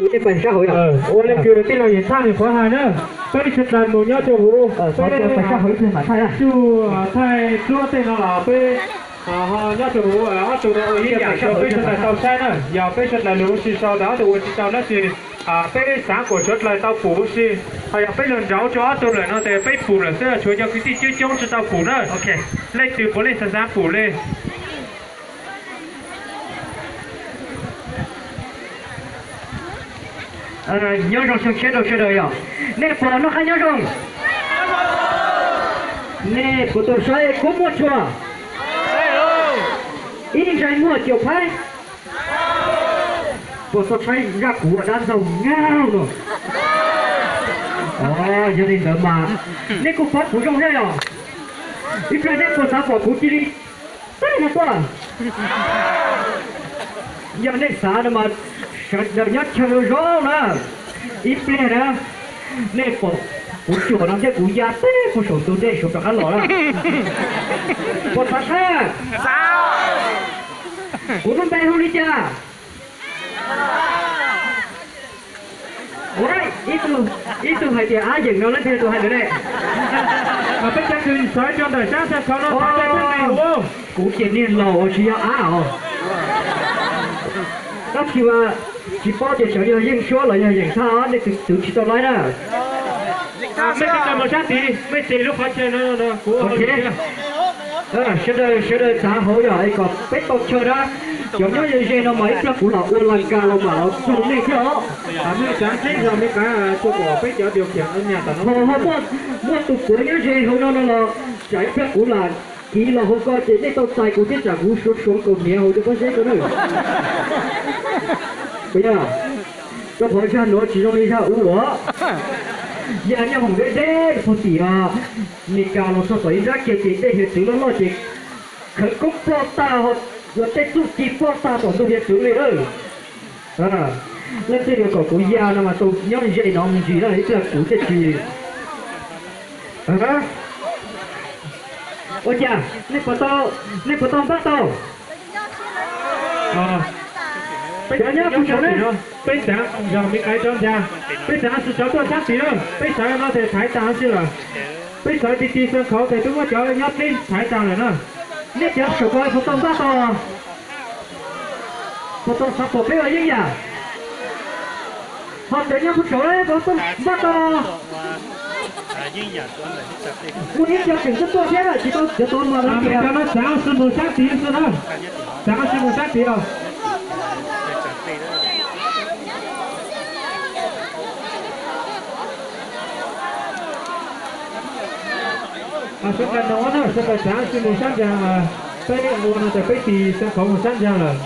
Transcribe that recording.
Ua leej twg tij laug Yim Thaj nws qhuav hais na, peb sawv daws mus nyob rau hauv, peb tsuj thaij duab tej no los peb nyob rau hauv ob tug no ua ib yam rau peb sawv daws tau saib na. Yog peb sawv daws lug ua si sau tas ob tug ua tsis tau dab tsi, peb xav kom sawv daws tau pum ua si. Ho yog peb lug nrauv rau ob tug lawm no ces peb pum lawm xwb, tshuav cov kwv tij coob coob tsis tau pum na. Leej twg puav leej xav xav pum li. Nyob zoo xyoo tshiab rau sawv daws yom. Nej puas noj qab nyob zoo? Nej puas tau saib kub muaj tshua? Ib ntsais muaj caum phaib. Puas tau saib zaj kuv ua dab ntxaug nyab no? Yog li ntawd mas nej kuj paub kuv zoo thiab yom. Ib pliag nej puas xav pom kuv cia li teb no tuaj? Yog nej xav no mas sawv daws nyob chaw zoo na. Ib pliag na, nej pom kuv cuam no thiab kuv ya teb puag saum tus dej saud rov qab los na. Puas xav saib? Kuv lub npe hu li cas? Ua, ib tug hais tias Ab Yeem no, leej twg tus hais ntawd ne? Mas peb cov kws sawv rau ntawm sab sab khov no thov caw peb mus. Kuv ces niag laus tsis yog Ab os. Tab sis mas tsis paub tias xyov yog Yeej Suab los yog Yeem Thaj, nej twv tsis tau laib na. Mej sawv daws mus sab tid, mej tes lub qhov chaw no, kuv sawv daws sawv daws txav hauv yom, es kom peb tau chaw na. Cov nyob ze ze no mas ib pliag kuv los ua lais kas los mam los txog nej thiab os. Ho muaj tus puav nyob ze hauv no no los tsam ib pliag kuv lam kiv los hauv ko ces nej tau txais kuv thiab tsam kuv suav suav nkaus hniav hauv cov pob zeb ko na. Puas yog? Rau qhov zag nuav tsis zoo li zag ub os. Yam nyob hoom deb deb puag tim Mes Kas los txog tom ib nrab kiag ces dej hiav txwv loj loj ces khawv koob ploj tag, ua tej txuj ci ploj tag tom ntug hiav txwv li lawm. Leej twg yuav kom kuv ya no mas tau nyob ze no me ntsis na, ib pliag kuv thiaj tsis. Ua cas nej puas tau npaj tau? Peb nyob puag saud ne, peb txav zog me qais rov ntag, peb txav sawv cov tuaj sab tid na, peb sawv no tes thaiv tag huv si lawm. Peb sawv ti ti xeev khauv tes twb muab cov nyob dleb thaiv tag lawm na. Nej cov saum ko puas tau npaj tau? Puas tau xav pom peb ua yeeb yam? Ho cov nyob puag saud puas tau npaj tau? Muaj ib co tseem tuaj tuaj thiab tsis tau cov tau mas no tias. Cov no txav huv si mus sab tid xwb na, txav huv si mus sab tid os. Sawv daws no na, sawv daws txav huv si mus sab ntsa, peb ua no tas peb tis xeev khauv mus sab ntsa lawm.